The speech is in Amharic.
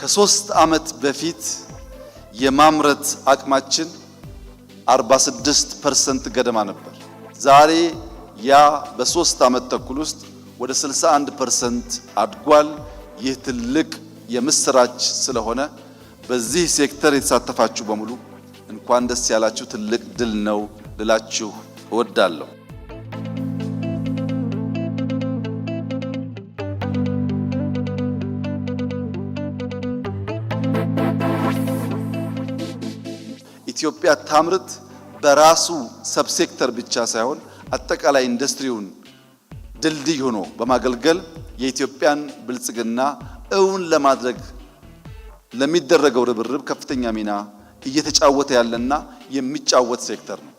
ከ3 ዓመት በፊት የማምረት አቅማችን 46% ገደማ ነበር። ዛሬ ያ በ3 ዓመት ተኩል ውስጥ ወደ 61% አድጓል። ይህ ትልቅ የምስራች ስለሆነ በዚህ ሴክተር የተሳተፋችሁ በሙሉ እንኳን ደስ ያላችሁ፣ ትልቅ ድል ነው ልላችሁ እወዳለሁ። ኢትዮጵያ ታምርት በራሱ subsector ብቻ ሳይሆን አጠቃላይ ኢንዱስትሪውን ድልድይ ሆኖ በማገልገል የኢትዮጵያን ብልጽግና እውን ለማድረግ ለሚደረገው ርብርብ ከፍተኛ ሚና እየተጫወተ ያለና የሚጫወት ሴክተር ነው።